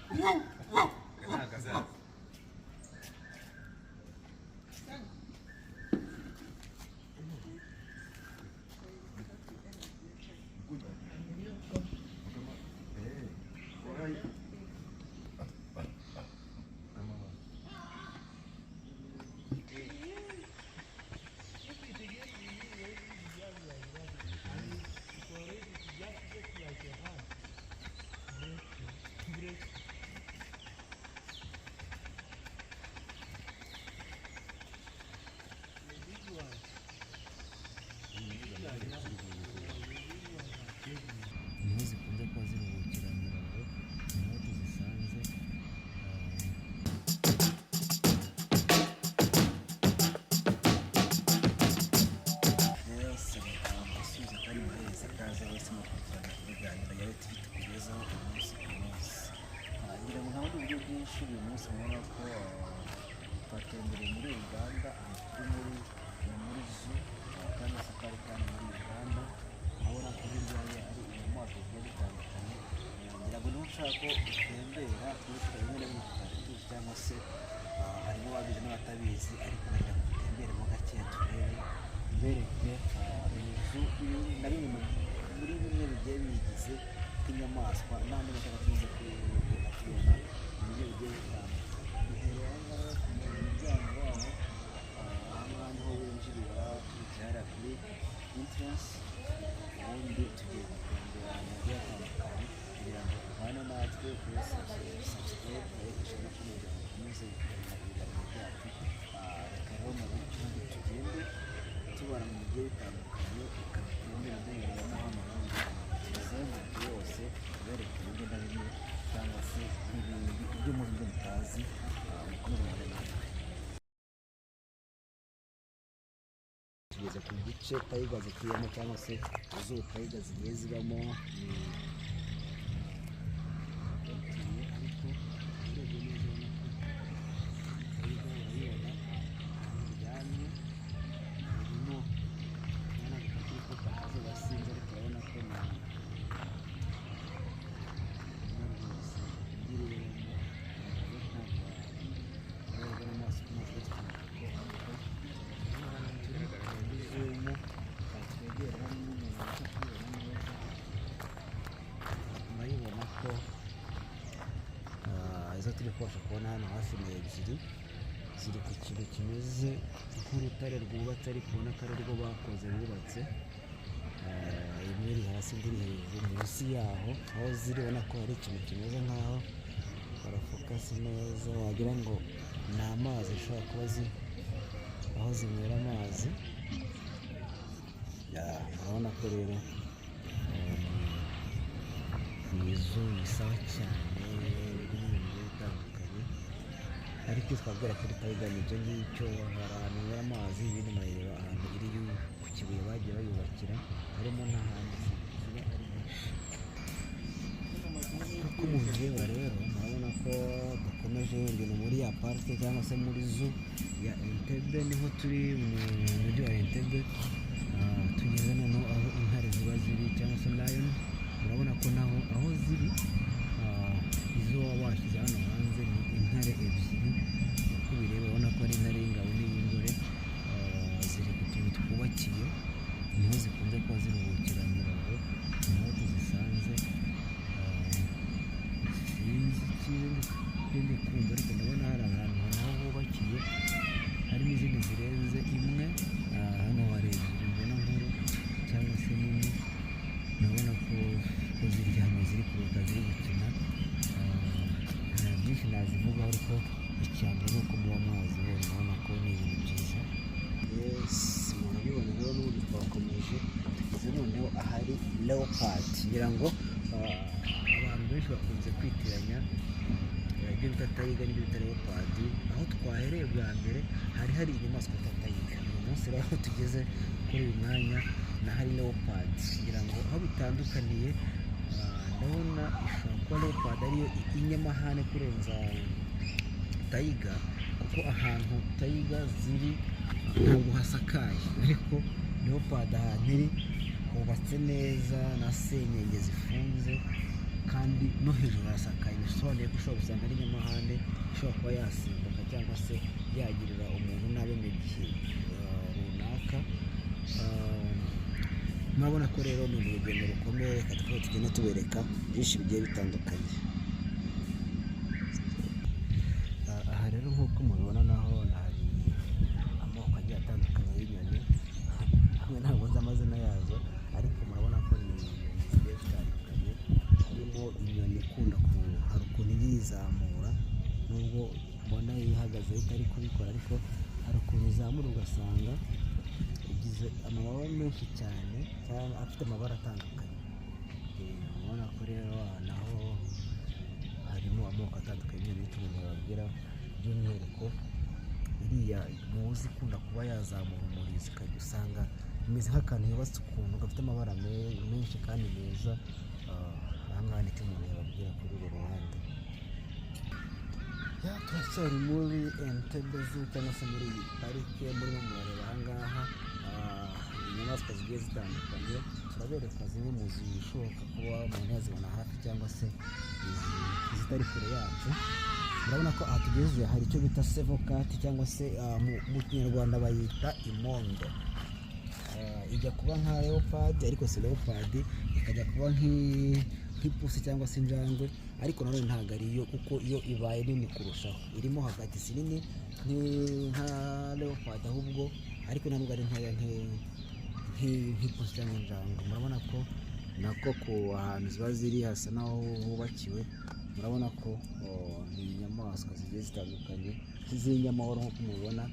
Aka ni agasaza. Niho zikunze kuba ziruhukira, ngira ngo niho tuzisanze. Yose reka mbasubize kandi mbahereze ikaze wese mukurikirana ibiganiro ya TV tukugezaho umunsi ku munsi. Ngira ngo nta bundi buryo bwinshi, uyu munsi mubona ko twatembereye muri Uganda, aha turi muri zoo cyangwa safari kandi muri Uganda. Urabona ko hirya ye hari inyamaswa zigiye zitandukanye. Ngira ngo niba ushaka ko utembera turi bimwe na bimwe tutari tuzi cyangwa se harimo ababizi n'abatabizi, ariko nagira ngo dutemberemo gakeya turebe, mbereke inzu na bimwe muri bimwe bigiye biyigize nk'inyamaswa n'andi bashaka tuze kugenda tubona uburyo bigiye bitandukanye. Duhereye aha ngaha ku muryango waho, aha ngaha niho winjirira turutse hariya kuri entrance, ubundi tugiye gutembera ahantu hagiye hatandukanye kugira ngo ubane natwe kuri subscribe, like, share no comment kugira ngo ukomeze gukurikirana ibiganiro byacu. Reka rero mu buryo tugende tubara mu bigiye bitandukanye, reka dutembere duhereyemo hano, ubundi tuzenguruke yose tubereke bimwe na bimwe cyangwa se n'ibindi ibyo muzi ibyo mutazi. Mukomeze mubane natwe. Tugeze ku gice tiger zituyemo cyangwa se zoo tiger zigiye zibamo, ni ariko urebye neza ubona ko tiger, urayibona ahantu iryamye, harimo urabona ko turi ko akazuba sinzi, ariko urabona ko ni rwose ibyo irebamo ntabwo urabona amaso ku maso ariko turi muri zoom twegera hano n'umuntu abasha kubibona neza. Murabibona ko izo turi kubasha kubona hano hafi ni ebyiri, ziri ku kintu kimeze nk'urutare rwubatse, ariko ubona ko ari rwo bakoze bubatse. Imwe iri hasi, indi iri hejuru. Munsi yaho aho ziri ubona ko hari ikintu kimeze nk'aho barafokasi neza, wagira ngo ni amazi ashobora kuba aho zinywera amazi. Urabona ko rero ni zoo ni sawa cyane, irimo ibintu bigiye bitandukanye, ariko iyo twabwira kuri tiger ni ibyo ngibyo. Hari ahantu hanywera amazi, ibindi murareba ahantu iri ku kibuye bagiye bayubakira, harimo n'ahantu ziba ari nyinshi nk'uko mubireba. Rero murabona ko dukomeje urugendo muri ya parike cyangwa se muri zoo ya Entebbe, niho turi mu mujyi wa Entebbe. Tugeze noneho aho intare ziba ziri cyangwa se lion. Murabona ko naho aho ziri, izo baba bashyize hano hanze ni intare ebyiri. Uko ubireba urabona ko ari intare y'ingabo n'iy'ingore. Ziri ku tuntu twubakiye, niho zikunze kuba ziruhukira, ngira ngo niho tuzisanze. Sinzi ikindi ndi kumva, ariko ndabona hari ahantu naho hubakiye harimo izindi zirenze imwe. Hano hari ebyiri mbona nkuru cyangwa se nini. Ndabona ko ziryamye, ziri kuruhuka, ziri gukina. Nta byinshi nazivugaho, ariko icya mbere ni uko muba mwazibonye, urabona ko ni ibintu byiza. Yes, murabibona rero, n'ubundi twakomeje tugeze noneho ahari leopard. Ngira ngo abantu benshi bakunze kwitiranya ibyo bita tiger n'ibyo bita leopard. Aho twahereye bwa mbere hari hari inyamaswa bita tiger, uyu munsi rero aho tugeze kuri uyu mwanya n'ahari leopard. Ngira ngo aho bitandukaniye, ndabona ishobora kuba leopard ariyo inyamahane kurenza tiger, kuko ahantu tiger ziri ntabwo hasakaye, ariko leopard ahantu iri hubatse neza na senyenge zifunze. Kandi no hejuru harasakaye, bisobanuye ko ushobora gusanga ari nyamahane ishobora kuba yasimbuka cyangwa se yagirira umuntu nabi mu gihe runaka. Murabona ko rero ni urugendo rukomeye. Reka tukaba tugenda tubereka byinshi bigiye bitandukanye. Aha rero nk'uko mubibona naho hari amoko agiye atandukanye y'inyoni, hamwe ntabwo nzi amazina yazo, ariko murabona ko ni inyoni zigiye zitandukanye. Harimo inyoni ikunda ku hari ukuntu ijya yizamura, nubwo ubona ihagaze itari kubikora, ariko hari ukuntu izamura ugasanga igize amababa menshi cyane cyangwa afite amabara atandukanye. Urabona ko rero aha naho harimo amoko atandukanye y'inyoni y'utuntu babwira, by'umwihariko iriya muzi ikunda kuba yazamura umurizo, ukajya usanga imeze nk'akantu yubatse ukuntu gafite amabara menshi kandi meza. Aha ngaha nicyo umuntu yababwira kuri uru ruhande. Ya, turacyari muri Entebbe Zoo cyangwa se muri iyi parike murimo murareba aha ngaha, inyamaswa zigiye zitandukanye. Turabereka zimwe mu zishoboka kuba umuntu yazibona hafi cyangwa se izitari kure yacu. Murabona ko aha tugeze hari icyo bita serval cat, cyangwa se mu Kinyarwanda bayita imondo. Ijya kuba nka leopard, ariko si leopard, ikajya kuba nk'ipusi cyangwa se injangwe, ariko nanone ntabwo ari yo, kuko iyo ibaye nini kurushaho. Irimo hagati, si nini nka leopard ahubwo, ariko ntabwo ari ntoya nk'ipusi cyangwa injangwe. Murabona ko nako ku ahantu ziba ziri hasa naho hubakiwe. Murabona ko ni inyamaswa zigiye zitandukanye z'inyamahoro nk'uko mubibona.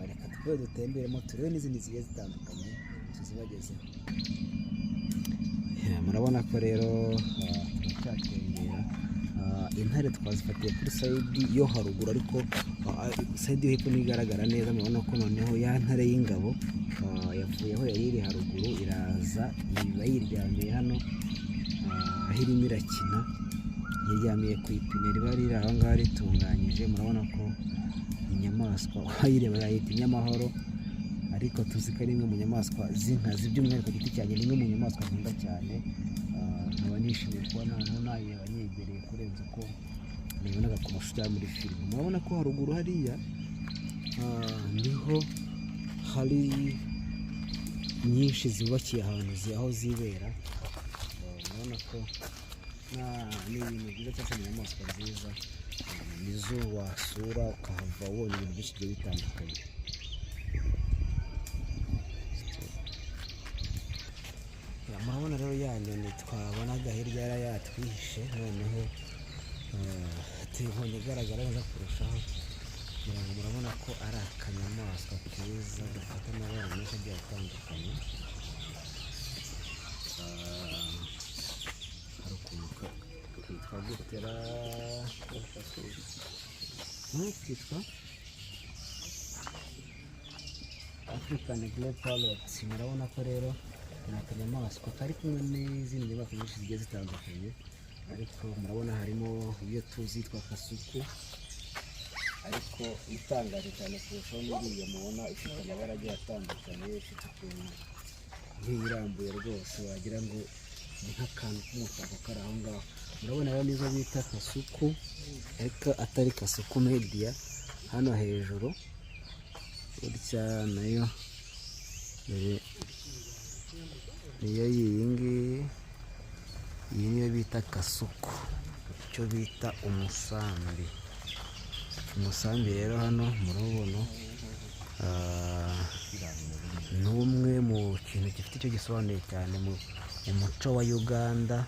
Reka twe dutemberemo turebe n'izindi zigiye zitandukanye tuzibagezeho. Murabona ko rero turacyatembera. Intare twazifatiye kuri side yo haruguru, ariko side yo hepfo ntigaragara neza. Murabona ko noneho ya ntare y'ingabo yavuye aho yari iri haruguru, iraza iba yiryamiye hano, aho irimo irakina, yiryamiye ku ipine riba riri aho ngaho ritunganyije. Murabona ko inyamaswa uwayireba yayita inyamahoro, ariko tuzi ko ari imwe mu nyamaswa z'inkazi. By'umwihariko ku giti cyanjye ni imwe mu nyamaswa nkunda cyane. Nkaba nishimiye kuba noneho nayireba nyegereye kurenza uko nayibonaga ku mashusho cyangwa muri filime. Murabona ko haruguru hariya niho hari nyinshi zubakiye ahantu aho zibera. Murabona ko ni ibintu byiza cyangwa se ni inyamaswa nziza, nizo wasura ukahava ubonye ibintu byinshi bigiye bitandukanye. Ya, murabona rero ya nyoni twabonaga hirya yari yatwihishe, noneho tuyibonye igaragara neza kurushaho. Kugira ngo murabona ko ari akanyamaswa keza gafite amabara menshi agiye atandukanye. Hari ukuntu kitwa gutera, kitwa African Grey Parrot. Murabona ko rero ni akanyamaswa kari kumwe n'izindi nyamaswa nyinshi zigiye zitandukanye, ariko murabona harimo iyo tuzi yitwa kasuku, ariko itangaje cyane kurushaho n'iriya mubona ifite amabara agiye atandukanye, ifite ukuntu nk'iyirambuye rwose wagira ngo ni nk'akantu k'umutako kari aho ngaho. Murabona rero nizo bita kasuku, ariko atari Kasuku Media. Hano hejuru gutya nayo niyo iyi ngiyi, iyi niyo bita kasuku, icyo bita umusambi. Umusambi rero hano murabona, ni umwe mu kintu gifite icyo gisobanuye cyane mu muco wa Uganda,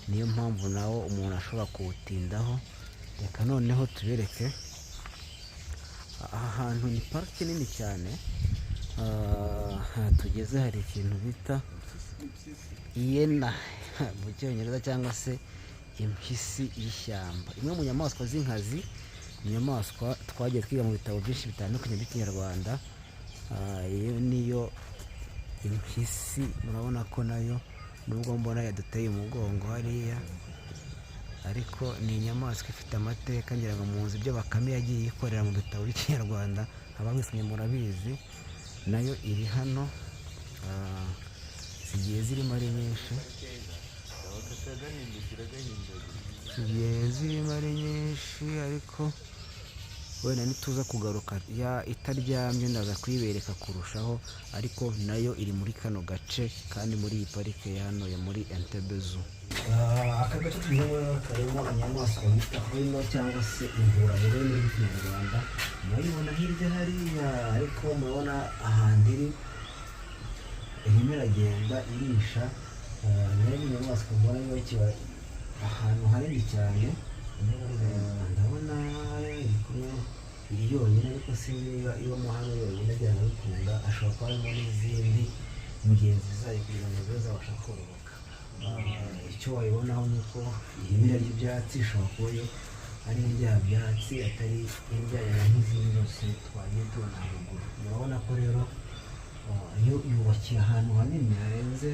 niyo mpamvu nawo umuntu ashobora kuwutindaho. Reka noneho tubereke aha hantu ni parike nini cyane. Aha tugeze hari ikintu bita hyena mu Cyongereza cyangwa se impyisi y'ishyamba, imwe mu nyamaswa z'inkazi, inyamaswa twagiye twiga mu bitabo byinshi bitandukanye by'Ikinyarwanda. Iyo niyo impyisi, murabona ko nayo nubwo mbona yaduteye umugongo hariya, ariko ni inyamaswa ifite amateka. Ngira ngo muzi ibyo Bakame yagiye ikorera mu bitabo by'Ikinyarwanda, ababisomye murabizi. Nayo iri hano, zigiye zirimo ari nyinshi. Kagahindukira gahindagurika. Zigiye zirimo ari nyinshi, ariko wenda nituza kugaruka ya itaryamye ndaza kuyibereka kurushaho, ariko nayo iri muri kano gace kandi muri iyi parike ya hano ya muri Entebbe Zoo. Aka gace tugezemo rero karimo inyamaswa bita rhino cyangwa se inkura mu rurimi rw'Ikinyarwanda. Murayibona hirya hariya, ariko murabona ahantu iri, irimo iragenda irisha. Nayo ni inyamaswa mbona yubakiwe ahantu hanini cyane. Ndabona iri kumwe, iri yonyine, ariko sinzi niba ibamo hano yonyine. Byanga bikunda ashobora kuba harimo n'izindi mugenzi zayo kugira ngo zibe zabasha kororoka. Icyo wayibonaho ni uko irimo irarya ibyatsi, ishobora kuba yo ari indya byatsi, atari indya nk'izindi zose twagiye tubona haruguru. Murabona ko rero yo yubakiye ahantu hanini harenze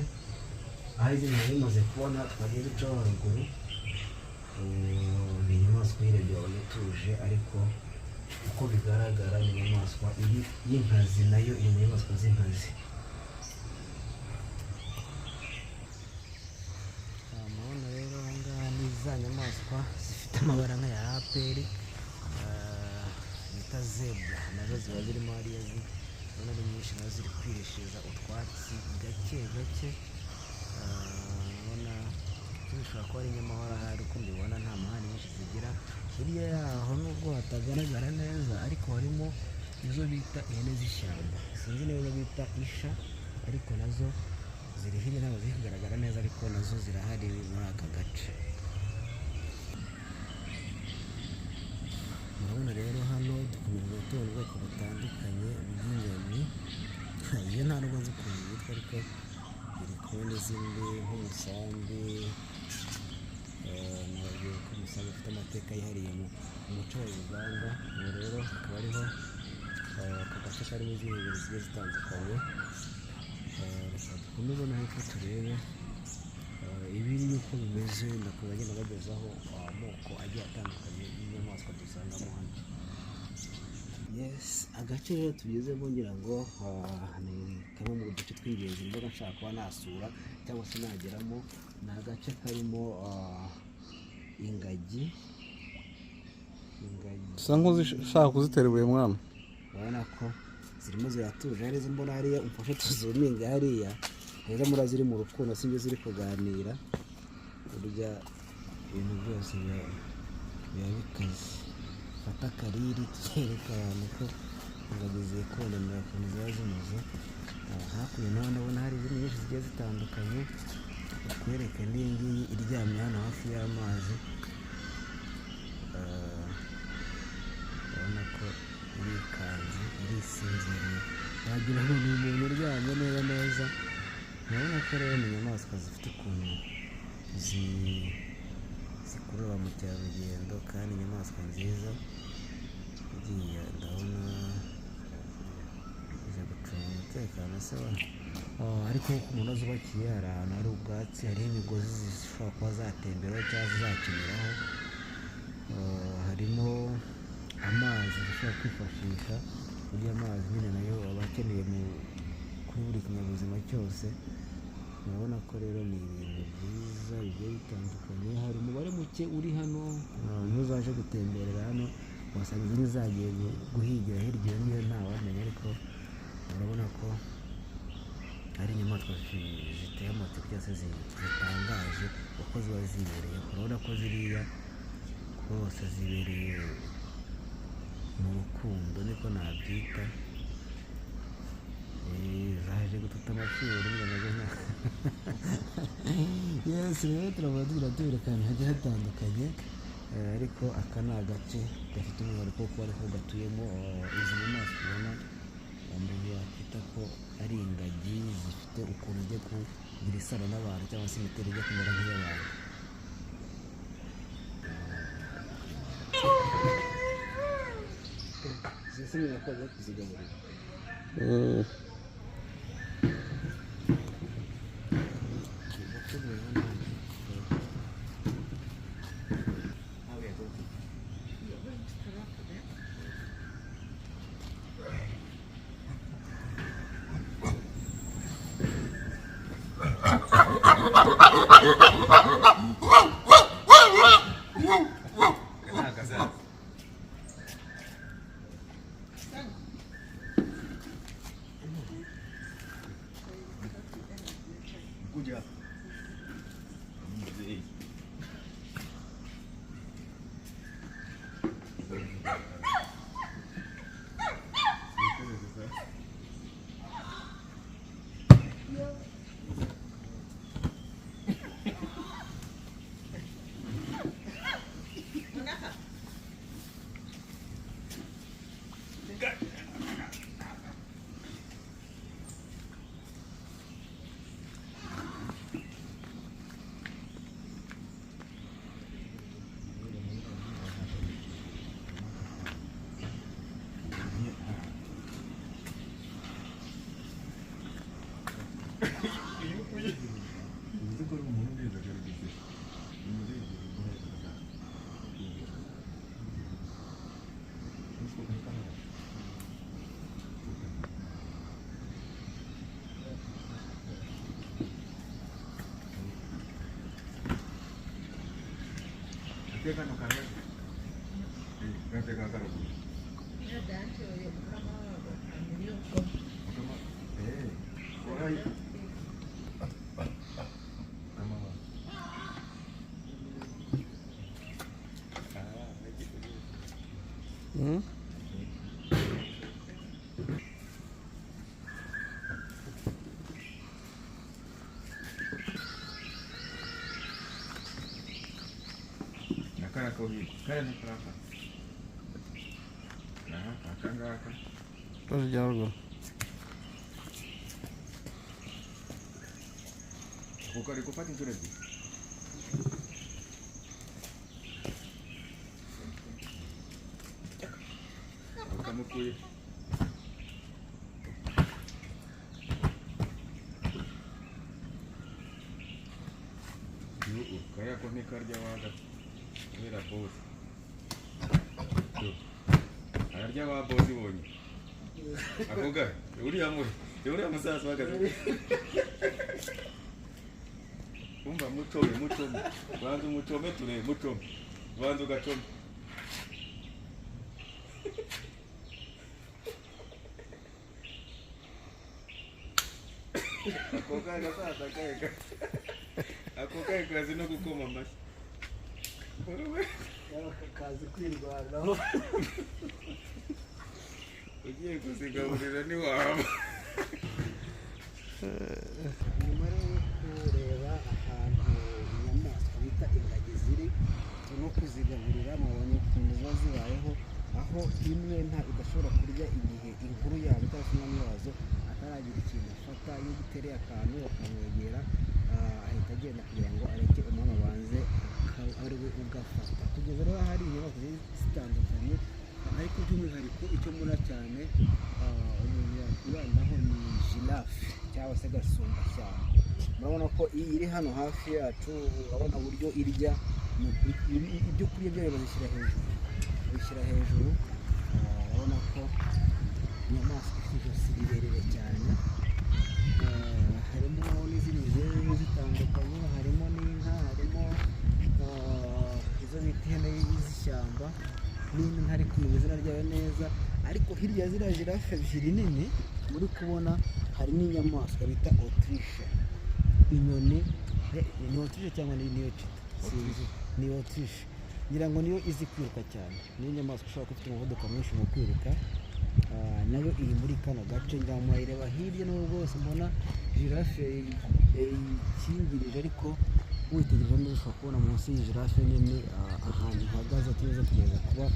aho izindi nari bimaze kubona twagiye ducaho haruguru. Ni inyamaswa uyirebye wabona ituje, ariko uko bigaragara ni inyamaswa iri y'inkazi, nayo iri mu nyamaswa z'inkazi. Murabona rero aha ngaha ni za nyamaswa zifite amabara nk'aya APR bita zebra, nazo ziba zirimo hariya, ubona ari nyinshi, nazo ziri kwirishiriza utwatsi gake gake. Urabona zishobora kuba ari inyamahoro ahari, uko mbibona nta mahane nyinshi zigira. Hirya yaho nubwo hatagaragara neza, ariko harimo izo bita ihene z'ishyamba, sinzi niba izo bita isha, ariko nazo ziri hirya, ntabwo ziri kugaragara neza, ariko nazo zirahari muri aka gace. Murabona rero hano dukomeje tubona ubwoko butandukanye bw'inyoni. Iyo nta nubwo nzi ukuntu yitwa, ariko iri kumwe n'izindi nk'umusambi. Nababwiye ko umusambi ufite amateka yihariye mu muco wa Uganda. Ubu rero hakaba hariho aka gace karimo izindi nyoni zigiye zitandukanye. Reka dukomeze no hepfo turebe ibiri uko bimeze. Ndakomeza ngenda bagezaho amoko agiye atandukanye y'inyamaswa dusangamo hano. Yes, agace rero tugezemo ngira ngo ni kamwe mu duce tw'ingenzi mbaga nshaka kuba nasura cyangwa se nageramo. Ni agace karimo ingagi. Ingagi Usa nk'ushaka kuzitera ibuye, mwana. Urabona ko zirimo ziratuje. Hari izo mbona hariya, umfashe tuzuminge hariya heza, muri ziri mu rukundo, sibyo, ziri kuganira. Burya ibintu byose biba bikaze. Fata akariri tukereka abantu ko ingagi zikundanira, ukuntu ziba zimeze. Hakurya naho ndabona hari izindi nyinshi zigiye zitandukanye. Utwereke n'iyi ngiyi iryamye hano hafi y'amazi. Urabona ko irikanze, irisinziriye, wagira ngo ni umuntu uryamye neza neza. Urabona ko rero ni inyamaswa zifite ukuntu zikurura ba mukerarugendo, kandi inyamaswa nziza. Igiye ndabona ije gucunga umutekano se wa. Ariko ku umuntu zubakiye, hari ahantu hari ubwatsi, hariho imigozi zishobora kuba zatemberaho cyangwa zakiniraho. Harimo amazi zishobora kwifashisha. Burya amazi nyine nayo aba akeneye kuri buri kinyabuzima cyose. Murabona ko rero ni ibintu byiza bigiye bitandukanye. Hari umubare muke uri hano. Iyo uzaje gutemberera hano wasanga izindi zagiye guhigira hirya iyo ngiyo, ntawamenya, ariko urabona ko ari inyamaswa ziteye amatsiko cyangwa se zitangaje uko ziba zibereye. Urabona ko ziriya rwose zibereye mu rukundo, niko nabyita. Zaje gututa amashuri ngo nazo nka. Yes, rero turabona tugira tubereka ahantu hagiye hatandukanye. Ariko aka ni agace gafite umwihariko wo kuba ariko gatuyemo izi nyamaswa ubona umuntu yakwita ko ari ingagi, zifite ukuntu zijya kugira isano n'abantu cyangwa se imiterere ijya kumera nk'iy'abantu. Zisa neza ko bagiye kuzigaburira. Ntabwo azaza. Kujya. Umubyeyi. Tujya ruguru. Kuko ari gufata inshuro ebyiri. Ukamukuye. Kariya ko ntikarya waga kubera bosi. Ararya wa bosi bonye. Ako ga, uriya mu, uriya musaza uhagaze. Umva mucome, mucome. Banza umucome turebe, mucome. Banza ugacome. Ako ga gasaza kaga. Ako kaga kazi no gukoma amashyi. Kazi kwirwanaho. Ugiye kuzigaburira ntiwaba. Nyuma yo kureba ahantu inyamaswa bita ingagi ziri no kuzigaburira, mwabonye ukuntu ziba zibayeho, aho imwe nta idashobora kurya igihe inkuru yabo cyangwa se umwami wazo ataragira ikintu afata. Iyo utereye akantu bakamwegera ahita agenda kugira ngo areke umwami abanze ari we ugafata. Kugeza rero hari inyamaswa zigiye zitandukanye, ariko by'umwihariko icyo mbona cyane umuntu yakwibandaho ni giraffe cyangwa se gasumbashyamba. Murabona ko iyi iri hano hafi yacu, urabona uburyo irya, ibyo kurya byayo bazishyira hejuru, babishyira hejuru. Urabona ko inyamaswa ifite ijosi rirerire cyane. Harimo n'izindi zigiye zitandukanye, harimo n'inka, harimo izo bita ihene z'ishyamba n'indi ntari kumenya izina ryayo neza. Ariko hirya ziriya giraffe ebyiri nini muri kubona hari n'inyamaswa bita autriche, inyoni. Ni autriche cyangwa ni cheetah? Sinzi, ni autriche ngira ngo niyo izi kwiruka cyane, niyo nyamaswa ishobora kuba ifite umuvuduko mwinshi mu kwiruka. Nayo iri muri kano gace, ngira ngo murayireba hirya n'ubu bwose mbona giraffe ikingirije, ariko witegereje neza ushobora kubona munsi y'iyi giraffe nini ahantu ihagaze. Tuza kugeza kuba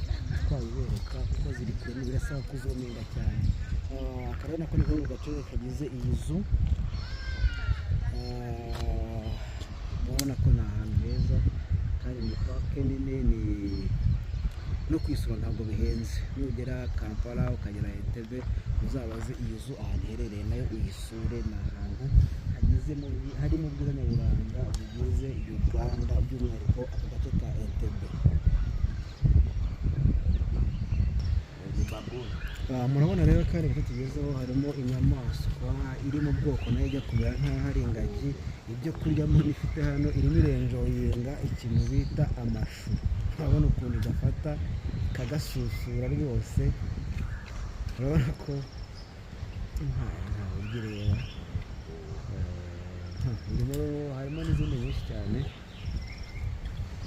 twayibereka kuko ziri kure, birasaba kuzomenga cyane. Akaba ari nako ni kamwe mu gace kagize iyi zoo. Murabona ko ni ahantu heza kandi ni parike nini, ni no kwisura ntabwo bihenze. Nugera Kampala ukagera Entebbe uzabaze iyi zoo ahantu iherereye nayo uyisure. Ni ahantu harimo ubwiza nyaburanga bugize Uganda, by'umwihariko aka gace ka Entebbe. Murabona rero ko ari gace tugezeho, harimo inyamaswa iri mu bwoko nayo ijya kumera nk'aho ari ingagi. Ibyo kurya mbona ifite hano irimo irenjoyinga ikintu bita amashu. Urabona ukuntu gafata kagasusura rwose. Urabona ko nta buryo ireba. Harimo n'izindi nyinshi cyane.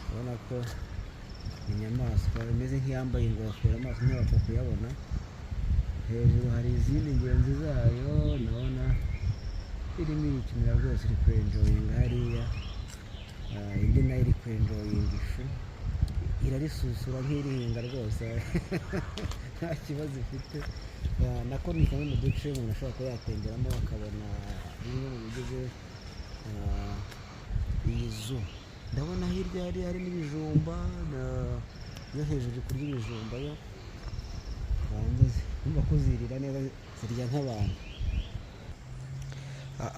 Urabona ko inyamaswa imeze nk'iyambaye ingofero, amaso ntiyabasha kuyabona. Hejuru hari izindi ngenzi zayo, ndabona irimo irikinira rwose, iri kwenjoyinga hariya. Indi nayo iri kwenjoyinga ifu, irarisusura nk'irihinga rwose, nta kibazo ifite. Nako ni kamwe mu duce umuntu ashobora kuba yatemberamo akabona bimwe mu bigize iyi zoo. Ndabona hirya hari harimo ibijumba, yo hejuru iri kurya ibijumba yo. Urumva ko zirira neza, zirya nk'abantu.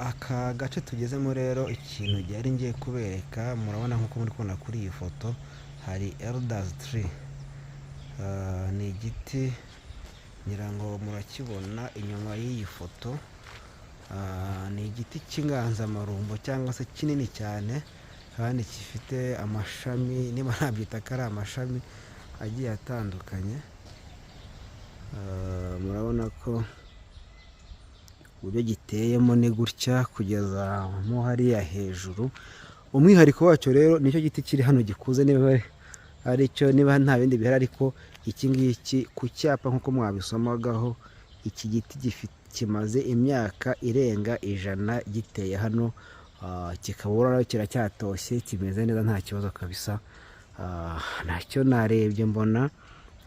Aka gace tugezemo rero, ikintu gihari ngiye kubereka, murabona nk'uko muri kubona kuri iyi foto hari elders tree. Ni igiti ngira ngo murakibona inyuma y'iyi foto. Ni igiti cy'inganzamarumbo cyangwa se kinini cyane, kandi gifite amashami, niba nabyita ko ari amashami agiye atandukanye. Murabona ko uburyo giteyemo ni gutya kugeza mo hariya hejuru. Umwihariko wacyo rero nicyo giti kiri hano gikuze, niba ari cyo, niba nta bindi bihari, ariko iki ngiki ku cyapa nk'uko mwabisomagaho, iki giti kimaze imyaka irenga 100 giteye hano, kikaba urabona kiracyatoshye, kimeze neza, nta kibazo kabisa. Nacyo narebye mbona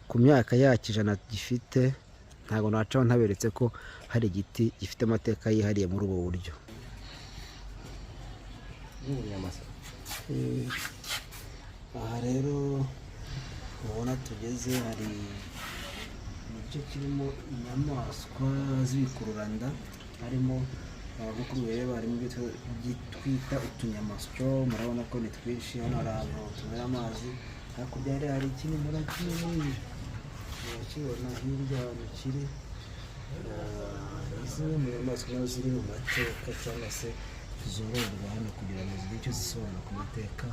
ku myaka yacyo 100 gifite, ntabwo nacaho ntaberetse ko hari igiti gifite amateka yihariye muri ubu buryo. Aha rero ubona tugeze hari igice kirimo inyamaswa z'ibikururanda, harimo nk'uko mubireba harimo ibyo twita utunyamasyo. Murabona ko ni twinshi. Hano hari ahantu tunywera amazi, hakurya hari ikindi murakibona hirya ahantu kiri. Ni zimwe mu nyamaswa nazo ziri mu mateka cyangwa se zororerwa hano kugira ngo zigire icyo zisobanura ku mateka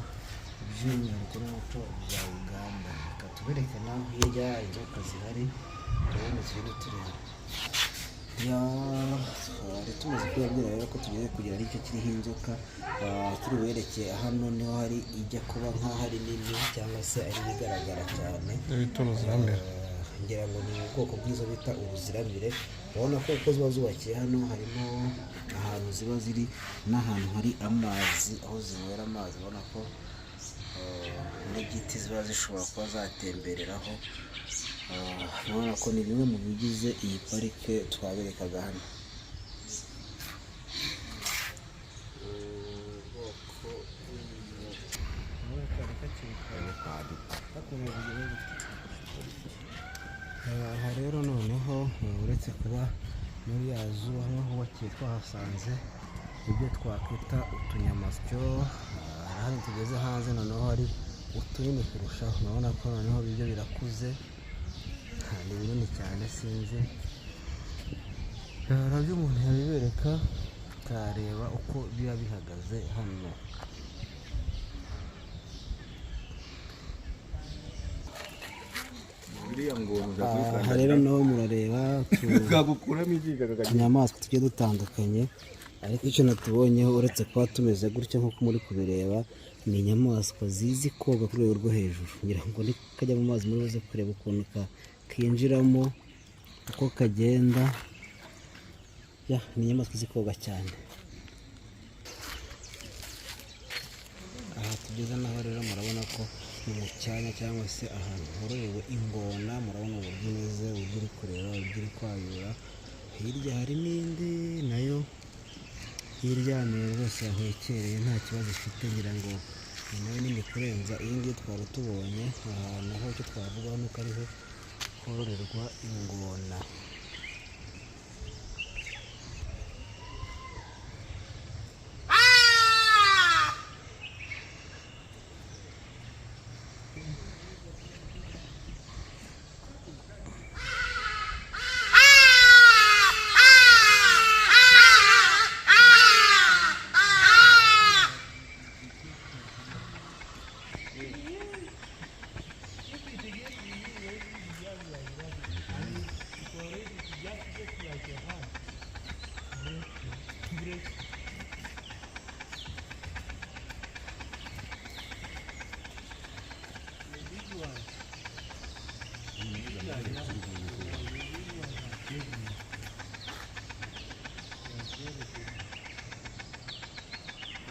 by'umwihariko n'umuco bya Uganda. Reka tubereke naho hirya inzoka zihari, ubundi tugende tureba. Twari tumaze kubabwira rero ko tugiye kugira aricyo kiriho inzoka. Turi bubereke hano niho hari ijya kuba nk'aho ari nini cyangwa se ari igaragara cyane. Bita uruziramire. Ngira ngo ni ubwoko bw'izo bita uruziramire. Urabona ko uko ziba zubakiye hano harimo ahantu ziba ziri n'ahantu hari amazi, aho zinywera amazi. Urabona ko n'igiti ziba zishobora kuba zatembereraho. Urabona ko ni bimwe mu bigize iyi parike twaberekaga hano. Aha rero noneho uretse kuba muri ya zoo hamwe hubakiye, twahasanze ibyo twakwita utunyamasyo. Hano tugeze hanze noneho hari utunini kurushaho. Urabona ko noneho ibyo birakuze, ni binini cyane, sinzi nabyo umuntu yabibereka akareba uko biba bihagaze hano. Aha rero naho murareba utunyamaswa tugiye dutandukanye, ariko icyo natubonyeho uretse kuba tumeze gutya nk'uko muri kubireba, ni inyamaswa zizi koga ku rwego rwo hejuru. Ngira ngo kajya mu mazi muri buze kureba ukuntu kinjiramo, uko kagenda. Ni inyamaswa izi koga cyane. Aha tugeze naho rero murabona ko ni mu cyanya cyangwa se ahantu hororewe ingona. Murabona uburyo imeze, uburyo iri kureba, uburyo iri kwayura. Hirya hari n'indi nayo yiryamiye rwose, yahwekereye nta kibazo ifite. Ngira ngo ni nayo nini kurenza iyi ngiyi twari tubonye. Aha naho icyo twavuga ni uko ariho hororerwa ingona.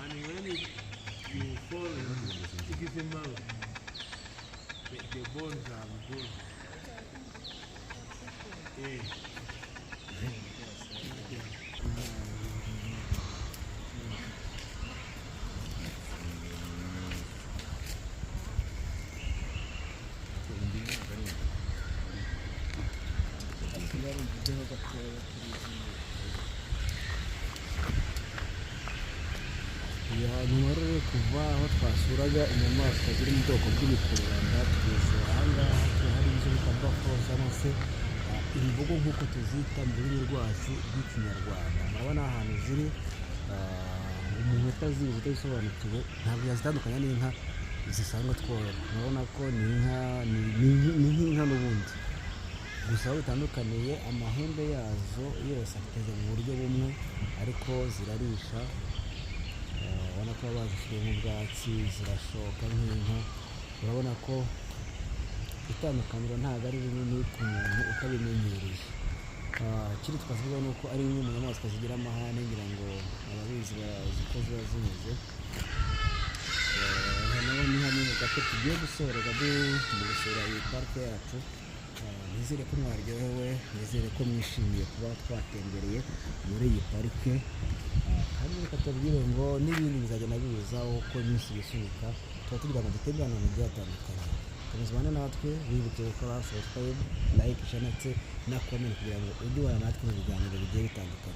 And when you fall, it gives a marrow. The bones are bone. Yeah. Nyuma rero kuva aho twasuraga inyamaswa ziri mu bwoko bw'ibikururanda, tugeze ahangaha hari izo bita buffalo cyangwa se imbogo nk'uko tuzita mu rurimi rwacu rw'Ikinyarwanda. Murabona ahantu ziri, umuntu utazizi, utazisobanukiwe, ntabwo yazitandukanya n'inka zisanzwe tworora. Murabona ko ni inka, ni nk'inka n'ubundi, gusa aho bitandukaniye amahembe yazo yose ateze mu buryo bumwe, ariko zirarisha. Urabona ko bazishyiriyemo ubwatsi, zirashoka nk'inka. Urabona ko itandukaniro ntabwo ari rinini ku muntu utabimenyereye. Ikindi twavuga ni uko ari imwe mu nyamaswa zigira amahane, ngira ngo ababizi bazi ko ziba zimeze. Aha naho ni hamwe mu gace tugiye gusoreza mu gusura iyi parike yacu. Nizere ko mwaryohewe, nizere ko mwishimiye kuba twatembereye muri iyi parike. Kandi reka tubabwire ngo n'ibindi bizagenda biza uko iminsi yisunika, tuba tugira ngo dutemberane ahantu hagiye hatandukanye. Komeza ubane natwe, wibuke gukora subscribe, like, share ndetse na comment kugira ngo ujye ubana natwe mu biganiro bigiye bitandukanye.